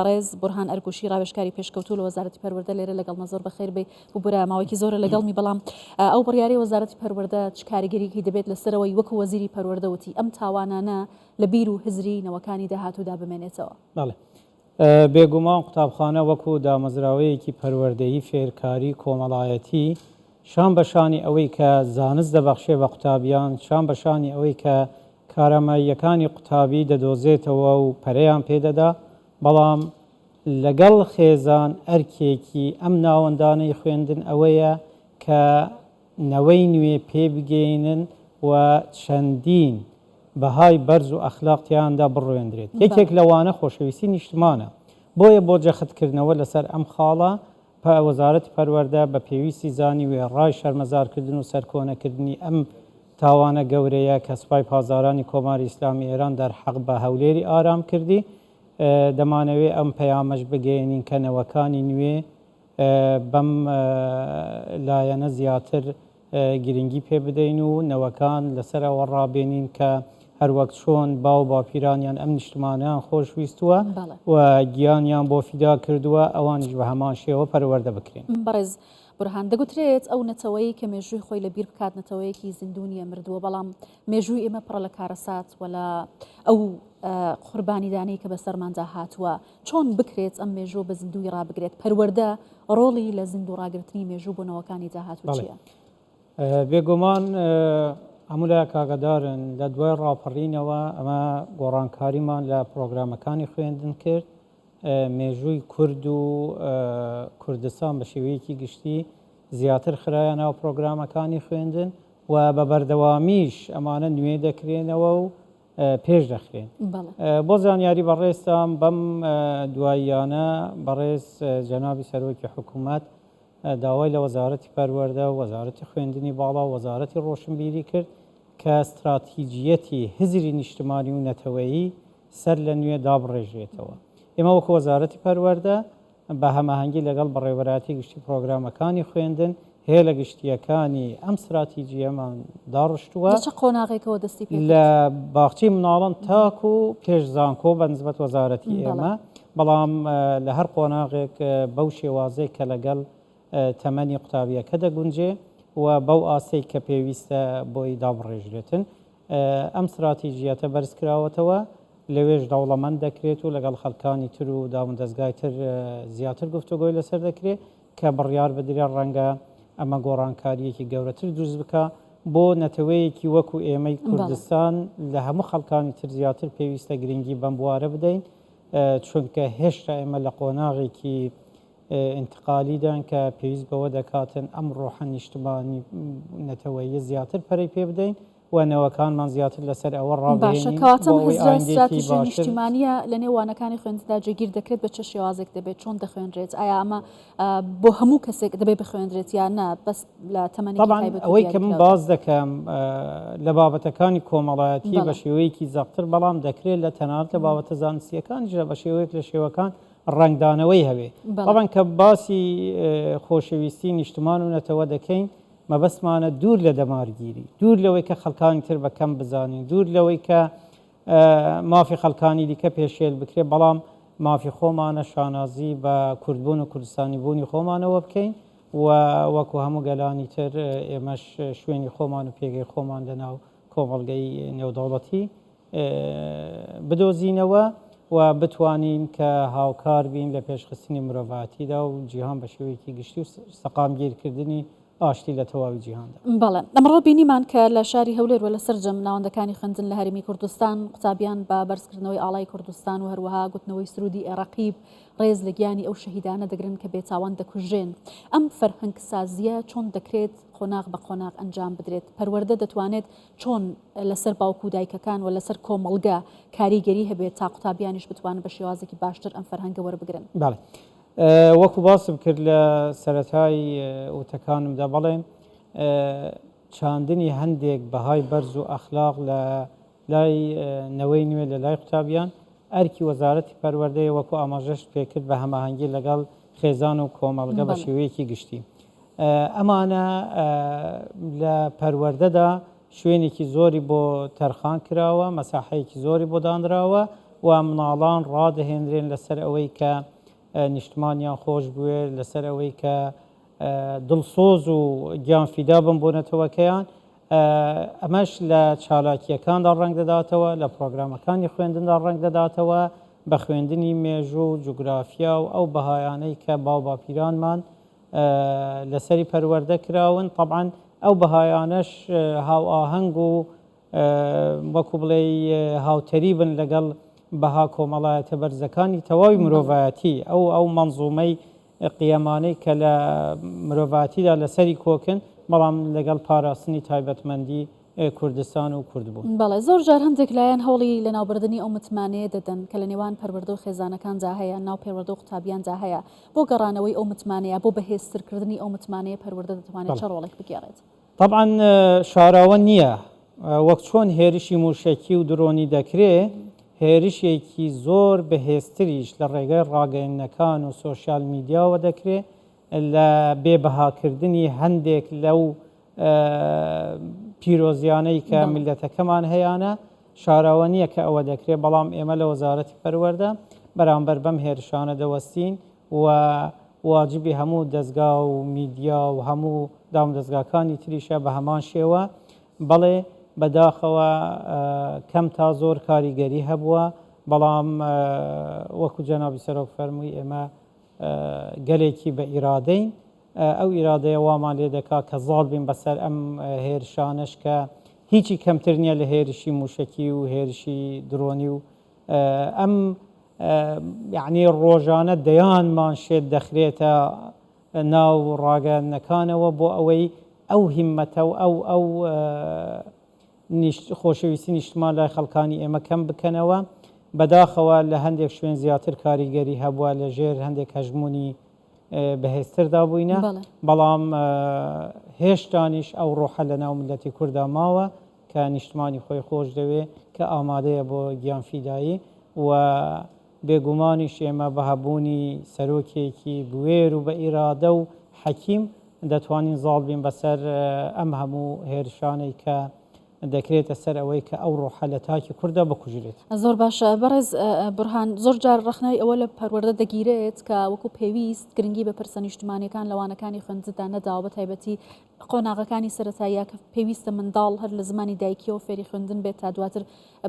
بەڕێز بورهان ئەرگوشی ڕاوێژکاری پێشکەوتوو لە وەزارەتی پەروەردە لێرە لەگەڵمە زۆر بەخێر بێی ببورە ماوەیەکی زۆرە لەگەڵمی بەڵام ئەو بڕیارەی وەزارەتی پەروەردە چ کاریگەریی دەبێت لەسەرەوەی وەکو وەزیری پەروەردە وتی ئەم تاوانانە لە بیر و هزری نەوەکانی داهاتوودا بمێنێتەوە؟ بەڵێ بێگومان قوتابخانە وەکو دامەزراوەیەکی پەروەردەیی فێرکاری کۆمەڵایەتی شان بە شانی ئەوەی کە زانست دەبەخشێ بە قوتابیان شان بە شانی ئەوەی کە کاراماییەکانی قوتابی دەدۆزێتەوە و پەرەیان پێدەدا، بەڵام لەگەڵ خێزان ئەرکێکی ئەم ناوەندانەی خوێندن ئەوەیە کە نەوەی نوێ پێبگەینن و چەندین بەهای بەرز و ئەخلاق تیایاندا بڕوێندرێت. یەکێک لەوانە خۆشەویستی نیشتمانە. بۆیە بۆ جەختکردنەوە لەسەر ئەم خاڵە، وەزارەتی پەروەردە بە پێویستی زانی وێڕای شەرمەزارکردن و سەرکۆنەکردنی ئەم تاوانە گەورەیە کە سوپای پاسدارانی کۆماری ئیسلامی ئێران دەرحەق بە هەولێری ئارام کردی، دەمانەوێ ئەم پەیامەش بگەیەنین کە نەوەکانی نوێ بەم لایەنە زیاتر گرنگی پێ بدەین و نەوەکان لەسەر ئەوە ڕابێنین کە هەروەک چۆن باو باپیرانیان ئەم نیشتمانەیان خۆش ویستووە و گیانیان بۆ فیدا کردووە ئەوانیش بە هەمان شێوە پەروەردە بکرێن. بەڕێز بورهان، دەگوترێت ئەو نەتەوەیەی کە مێژووی خۆی لە بیر بکات نەتەوەیەکی زیندوو نییە مردووە، بەڵام مێژووی ئێمە پڕە لە کارەسات و لە ئەو قوربانیدانەی کە بەسەرماندا هاتووە، چۆن بکرێت ئەم مێژووە بە زیندووی ڕابگرێت؟ پەروەردە ڕۆڵی لە زیندوو ڕاگرتنی مێژوو بۆ نەوەکانی داهاتوو چییە؟ بێگومان هەموو لایەک ئاگادارن لە دوای ڕاپەڕینەوە ئەمە گۆڕانکاریمان لە پرۆگرامەکانی خوێندن کرد، مێژووی کورد و کوردستان بە شێوەیەکی گشتی زیاتر خرایە ناو پرۆگرامەکانی خوێندن و بە بەردەوامیش ئەمانە نوێ دەکرێنەوە و پێش دەخرێن. بۆ زانیاری بەڕێزتان بەم دواییانە بەڕێز جەنابی سەرۆکی حکوومەت داوای لە وەزارەتی پەروەردە و وەزارەتی خوێندنی باڵا و وەزارەتی ڕۆشنبیری کرد کە ستراتیجیەتی هزری نیشتمانی و نەتەوەیی سەر لە نوێ دابڕێژرێتەوە. ئێمە وەکو وەزارەتی پەروەردە بە هەماهەنگی لەگەڵ بەڕێوەبەرایەتی گشتی پرۆگرامەکانی خوێندن، هێلە گشتییەکانی ئەم ستراتیجییەمان داڕشتووە. لە چ قۆناغێکەوە دەستی پێکرد؟ لە باخچەی مناڵان تاکو پێش زانکۆ بە نسبەت وەزارەتی ئێمە، بەڵام لە هەر قۆناغێک بەو شێوازەی کە لەگەڵ تەمەنی قوتابییەکە دەگونجێ و بەو ئاستەی کە پێویستە بۆی دابڕێژرێتن. ئەم ستراتیجییەتە بەرزکراوەتەوە، لەوێش دەوڵەمەند دەکرێت و لەگەڵ خەڵکانی تر و دامودەزگای تر زیاتر گفتوگۆی لەسەر دەکرێت کە بڕیار بدرێت ڕەنگە ئەمە گۆڕانکارییەکی گەورەتر دروست بکا بۆ نەتەوەیەکی وەکو ئێمەی کوردستان لە هەموو خەڵکانی تر زیاتر پێویستە گرنگی بەم بوارە بدەین چونکە هێشتا ئێمە لە قۆناغێکی ئینتقالیدان کە پێویست بەوە دەکاتن ئەم ڕۆحە نیشتمانی نەتەوەییە زیاتر پەرەی پێ بدەین و نەوەکانمان زیاتر لەسەر ئەوە باشە ڕابهێنین کەواتە بۆ ئەم ئەوەی هزرە ئایندەیەکی ستراتیژیە باشتر نیشتیمانییە لە نێو وانەکانی خوێندندا جێگیر دەکرێت بە چ شێوازێک دەبێت چۆن دەخوێنرێت ئایا ئەمە بۆ هەموو کەسێک دەبێت بخوێنرێت یا نا بەس لە تەمەنێکی تەبعەن تایبەت و ئەوەی کە من دیاریکراودا؟ باس دەکەم لە بابەتەکانی کۆمەڵایەتی بە بەڵێ. شێوەیەکی زەقتر بەڵام دەکرێت لە تەنانەت لە بابەتە زانستییەکانیشدا بە شێوەیەک لە شێوەکان ڕەنگدانەوەی هەبێ. تەبعەن کە باسی خۆشەویستی نیشتمان و نەتەوە دەکەین مەبەستمانە دوور لە دەمارگیری، دوور لەوەی کە خەڵکانی تر بە کەم بزانین، دوور لەوەی کە مافی خەڵکانی دیکە پێشێل بکرێت، بەڵام مافی خۆمانە شانازی بە کوردبوون و کوردستانیبوونی خۆمانەوە بکەین و وەکو هەموو گەلانی تر ئێمەش شوێنی خۆمان و پێگەی خۆمان لەناو کۆمەڵگەی نێودەوڵەتی بدۆزینەوە و بتوانین کە هاوکار بین لە پێشخستنی مرۆڤایەتیدا و جیهان بە شێوەیەکی گشتی و سەقامگیرکردنی ئاشتی لە تەواوی جیهاندا. بەڵێ ئەمڕۆ بینیمان کە لە شاری هەولێر و لە سەرجەم ناوەندەکانی خوێندن لە هەرێمی کوردستان قوتابیان بە بەرزکردنەوەی ئاڵای کوردستان و هەروەها گوتنەوەی سروودی ئێ ڕەقیب ڕێز لە گیانی ئەو شەهیدانە دەگرن کە بێتاوان دەکوژرێن. ئەم فەرهەنگسازییە چۆن دەکرێت قۆناغ بە قۆناغ ئەنجام بدرێت؟ پەروەردە دەتوانێت چۆن لەسەر باوک و دایکەکان و لەسەر کۆمەڵگە کاریگەری هەبێت تا قوتابیانیش بتوانن بە شێوازێکی باشتر ئەم فەرهەنگە وەربگرن؟ بەڵێ وەکو باسم کرد لە سەرەتای وتەکانمدا بەڵێ چاندنی هەندێک بەهای بەرز و ئەخلاق لە لای نەوەی نوێ لە لای قوتابیان ئەرکی وەزارەتی پەروەردەیە وەکو ئاماژەشت پێکرد بە هەماهەنگی لەگەڵ خێزان و کۆمەڵگە بە شێوەیەکی گشتی. ئەمانە لە پەروەردەدا شوێنێکی زۆری بۆ تەرخان کراوە، مەساحەیەکی زۆری بۆ دانراوە و مناڵان ڕادەهێنرێن لەسەر ئەوەی کە نیشتمانیان خۆش بوێ، لەسەر ئەوەی کە دڵسۆز و گیانفیدا بن بۆ نەتەوەکەیان، ئەمەش لە چالاکییەکاندا ڕەنگ دەداتەوە، لە پرۆگرامەکانی خوێندندا ڕەنگ دەداتەوە، بە خوێندنی مێژوو و جوگرافیا و ئەو بەهایانەی کە باوباپیرانمان لەسەری پەروەردە کراون، تەبعەن ئەو بەهایانەش هاوئاهەنگ و وەکو بڵێی هاوتەریبن لەگەڵ بەها کۆمەڵایەتە بەرزەکانی تەواوی مرۆڤایەتی، ئەو ئەو مەنزومەی قیەمانەی کە لە مرۆڤایەتیدا لەسەری کۆکن، بەڵام لەگەڵ پاراستنی تایبەتمەندی کوردستان و کوردبوون. بەڵێ، زۆر جار هەندێک لایەن هەوڵی لەناوبردنی ئەو متمانەیە دەدەن کە لە نێوان پەروەردە و خێزانەکاندا هەیە، ناو پەروەردە و قوتابیاندا هەیە، بۆ گەڕانەوەی ئەو متمانەیە، بۆ بەهێزترکردنی ئەو متمانەیە پەروەردە دەتوانێت چ ڕۆڵێک بگێڕێت؟ تەبعەن شاراوە نییە، وەک چۆن هێرشی مووشەکی و درۆنی دەکرێ، هێرشێکی زۆر بەهێزتریش لە ڕێگای ڕاگەیەندنەکان و سۆشیال میدیاوە دەکرێ لە بێ بەهاکردنی هەندێک لەو پیرۆزیانەی کە میللەتەکەمان هەیانە، شاراوە نییە کە ئەوە دەکرێ، بەڵام ئێمە لە وەزارەتی پەروەردە بەرامبەر بەم هێرشانە دەوەستین و واجبی هەموو دەزگا و میدیا و هەموو دامودەزگاکانی تریشە بە هەمان شێوە. بەڵێ بەداخەوە کەم تا زۆر کاریگەری هەبووە، بەڵام وەکو جەنابی سەرۆک فەرمووی ئێمە گەلێکی بە ئیرادەین، ئەو ئیرادەیە وامان لێ دەکا کە زاڵ بین بەسەر ئەم هێرشانەش کە هیچی کەمتر نییە لە هێرشی مووشەکی و هێرشی درۆنی و ئەم یعنی ڕۆژانە دەیان مانشێت دەخرێتە ناو ڕاگەیاندنەکانەوە بۆ ئەوەی ئەو هیمەتە و ئەو ئەو خۆشەویستی نیشتمان لای خەڵکانی ئێمە کەم بکەنەوە. بەداخەوە لە هەندێک شوێن زیاتر کاریگەری هەبووە لە ژێر هەندێک هەژموونی بەهێزتردا بووینە، بەڵام هێشتانیش ئەو ڕۆحە لە ناو میللەتی کورددا ماوە کە نیشتمانی خۆی خۆش دەوێ، کە ئامادەیە بۆ گیانفیدایی و بێگومانیش ئێمە بە هەبوونی سەرۆکێکی بوێر و بە ئیرادە و حەکیم دەتوانین زاڵ بین بەسەر ئەم هەموو هێرشانەی کە دەکرێتە سەر ئەوەی کە ئەو ڕۆحە لە تاکی کورددا بکوژرێت. زۆر باشە بەڕێز بورهان، زۆر جار ڕەخنەی ئەوە لە پەروەردە دەگیرێت کە وەکو پێویست گرنگی بە پرسە نیشتمانیەکان لە وانەکانی خوێندندا نەداوە، بە تایبەتی قۆناغەکانی سەرەتاییە کە پێویستە منداڵ هەر لە زمانی دایکیەوە فێری خوێندن بێت تا دواتر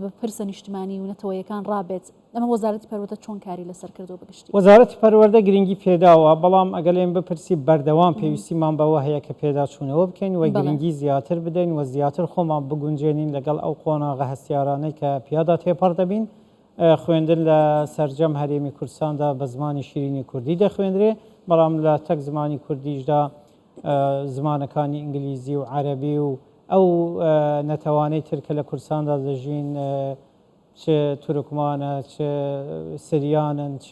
بە پرسە نیشتمانی و نەتەوەیەکان ڕابێت. ئەمە وەزارەتی پەروەردە چۆن کاری لەسەر کردووە بە گشتی؟ وەزارەتی پەروەردە گرنگی پێداوە، بەڵام ئەگەر لێم بپرسی بەردەوام پێویستیمان بەوە هەیە کە پێداچوونەوە بکەین و گرنگی زیاتر بدەین و زیاتر خۆمان بگونجێنین لەگەڵ ئەو قۆناغە هەستیارانەی کە پیادا تێپەڕ دەبین. خوێندن لە سەرجەم هەرێمی کوردستاندا بە زمانی شیرینی کوردی دەخوێندرێ، بەڵام لە تەک زمانی کوردیشدا زمانەکانی ئینگلیزی و عەرەبی و ئەو نەتەوانەی تر کە لە کوردستاندا دەژین چ تورکمانە، چ سریانن، چ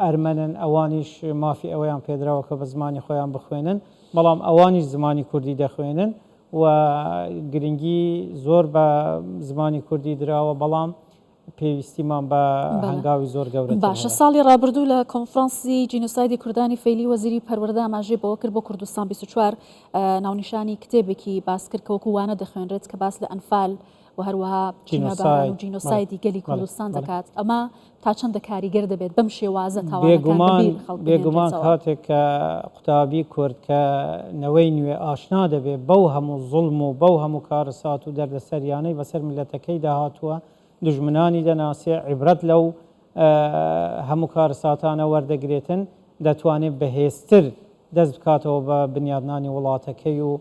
ئەرمەنن، ئەوانیش مافی ئەوەیان پێدراوە کە بە زمانی خۆیان بخوێنن، بەڵام ئەوانیش زمانی کوردی دەخوێنن و گرنگی زۆر بە زمانی کوردی دراوە، بەڵام پێویستیمان بە هەنگاوی زۆر گەورەتر باشە هەیە. ساڵی ڕابردوو لە کۆنفرانسی جینۆسایدی کوردانی فەیلی وەزیری پەروەردە ئاماژەی بەوە کرد بۆ کوردستان 24 ناونیشانی کتێبێکی باس کرد کە وەکو وانە دەخوێنرێت کە باس لە ئەنفال و هەروەها کیمیاباران و جینۆسایدی گەلی کوردستان دەکات، ئەمە تا چەندە کاریگەر دەبێت بەم شێوازە تاوانەکان بەبیر خەڵک بێگومان بهێنرێتەوە؟ کاتێک کە قوتابی کورد کە نەوەی نوێ ئاشنا دەبێت بەو هەموو زوڵم و بەو هەموو کارەسات و دەردەسەریانەی بەسەر میللەتەکەیدا هاتووە، دوژمنانی دەناسێ، عیبرەت لەو هەموو کارەساتانە وەردەگرێتن، دەتوانێت بەهێزتر دەست بکاتەوە بە بنیادنانی وڵاتەکەی و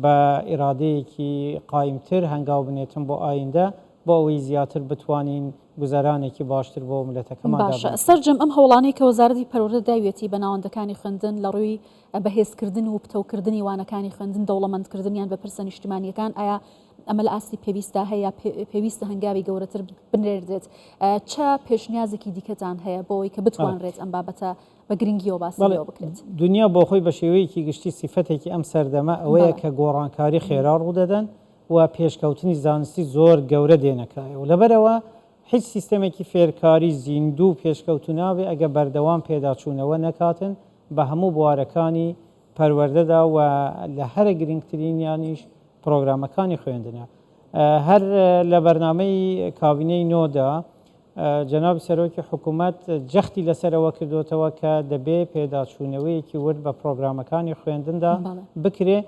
بە ئیرادەیەکی قایمتر هەنگاو بنێتن بۆ ئایندە بۆ ئەوەی زیاتر بتوانین گوزەرانێکی باشتر بۆ میللەتەکەمان باشە دابین بکەین. سەرجەم ئەم هەوڵانەی کە وەزارەتی پەروەردە داویەتی بە ناوەندەکانی خوێندن لە ڕووی بەهێزکردن و پتەوکردنی وانەکانی خوێندن دەوڵەمەندکردنیان بە پرسە نیشتمانییەکان ئایا ئەمە لە ئاستی پێویستدا هەیە پێویستە هەنگاوی گەورەتر بنرێت چ پێشنیازێکی دیکەتان هەیە بۆ ئەوەی کە بتوانرێت ئەم بابەتە بە گرنگیەوە باسی لێوە بکرێت؟ دنیا بۆ خۆی بە شێوەیەکی گشتی سیفەتێکی ئەم سەردەمە ئەوەیە کە گۆڕانکاری خێرا ڕوودەدەن و پێشکەوتنی زانستی زۆر گەورە دێنە کایەوە لەبەرئەوە هیچ سیستەمێکی فێرکاری زیندوو و پێشکەوتوو نابێ ئەگەر بەردەوام پێداچوونەوە نەکاتن بە هەموو بوارەکانی پەروەردەدا و لە هەرە گرنگترینیانیش پرۆگرامەکانی خوێندنە. هەر لە بەرنامەی کابینەی نۆدا جەنابی سەرۆکی حکوومەت جەختی لەسەر ئەوە کردوتەوە کە دەبێ پێداچوونەوەیەکی ورد بە پرۆگرامەکانی خوێندندا بکرێ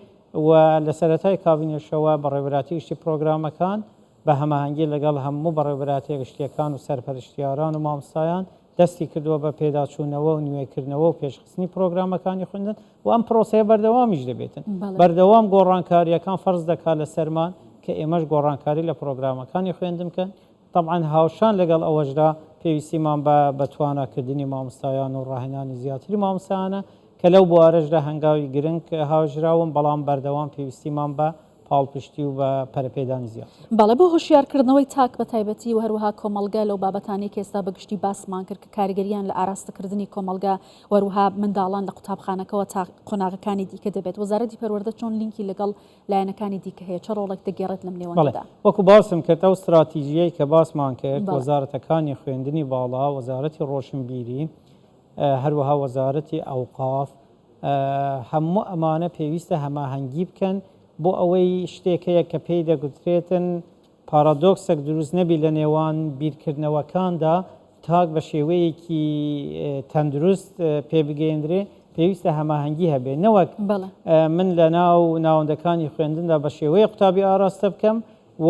و لە سەرەتای کابینەشەوە بەڕێوەبەرایەتی گشتی پرۆگرامەکان بە هەماهەنگی لەگەڵ هەموو بەڕێوەبەرایەتیە گشتیەکان و سەرپەرشتیاران و مامۆستایان دەستی کردووە بە پێداچوونەوە و نوێکردنەوە و پێشخستنی پرۆگرامەکانی خوێندن و ئەم پرۆسەیە بەردەوامیش دەبێتن. بەردەوام گۆڕانکارییەکان فەرز دەکات لەسەرمان کە ئێمەش گۆڕانکاری لە پرۆگرامەکانی خوێندن بکەن. تەبعەن هاوشان لەگەڵ ئەوەشدا پێویستیمان بە بەتواناکردنی مامۆستایان و ڕاهێنانی زیاتری مامۆستایانە کە لەو بوارەشدا هەنگاوی گرنگ هاوێژراون، بەڵام بەردەوام پێویستیمان بە پاڵپشتی و بە پەرەپێدانی زیاتر. بەڵێ بۆ هۆشیارکردنەوەی تاک بە تایبەتی و هەروەها کۆمەڵگە لەو بابەتانەی کە ئێستا بە گشتی باسمان کرد کە کاریگەریان لە ئاراستەکردنی کۆمەڵگە و هەروەها منداڵان لە قوتابخانەکەوە تا قۆناغەکانی دیکە دەبێت وەزارەتی پەروەردە چۆن لینکی لەگەڵ لایەنەکانی دیکە هەیە چ ڕۆڵێک دەگێڕێت لەم نێوەندەدا؟ بەڵێ وەکو باسم کرد ئەو ستراتیژیەی کە باسمان کرد وەزارەتەکانی خوێندنی باڵا، وەزارەتی ڕۆشنبیری، هەروەها وەزارەتی ئەوقاف، هەموو ئەمانە پێویستە هەماهەنگی بکەن بۆ ئەوەی شتێک هەیە کە پێی دەگوترێتن پارادۆکسێک دروست نەبی لە نێوان بیرکردنەوەکاندا تاک بە شێوەیەکی تەندروست پێبگەیەندرێ پێویستە هەماهەنگی هەبێ نەوەک من لە ناو ناوەندەکانی خوێندندا بە شێوەیە قوتابی ئاراستە بکەم و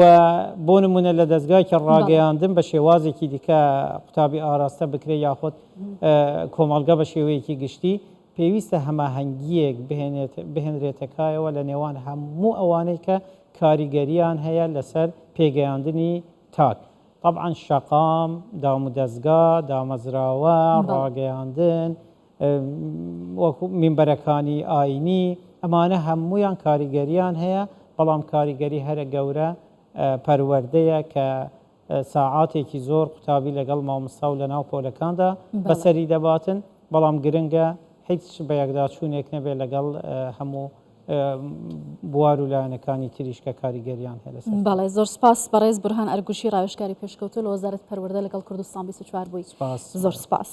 بۆ نمونە لە دەزگایەکی ڕاگەیاندن بە شێوازێکی دیکە قوتابی ئاراستە بکرێت یاخود کۆمەڵگە بە شێوەیەکی گشتی پێویستە هەماهەنگییەک بهێنرێتە کایەوە لە نێوان هەموو ئەوانەی کە کاریگەرییان هەیە لەسەر پێگەیاندنی تاک تەبعەن شەقام، دامودەزگا، دامەزراوە، ڕاگەیاندن، وەکو مینبەرەکانی ئاینی ئەمانە هەموویان کاریگەریان هەیە بەڵام کاریگەری هەرە گەورە پەروەردەیە کە ساعاتێکی زۆر قوتابی لەگەڵ مامۆستا و لەناو پۆلەکاندا بەسەری دەباتن بەڵام گرنگە هیچ بەیەکداچوونێک نەبێت لەگەڵ هەموو بوار و لایەنەکانی تریش کە کاریگەریان هەیە لەسەر. بەڵێ زۆر سپاس بەڕێز بورهان ئەرگوشی ڕاوێژکاری پێشکەوتوو لە وەزارەتی پەروەردە لەگەڵ کوردستان 24 بووی. سپاس. زۆر سپاس.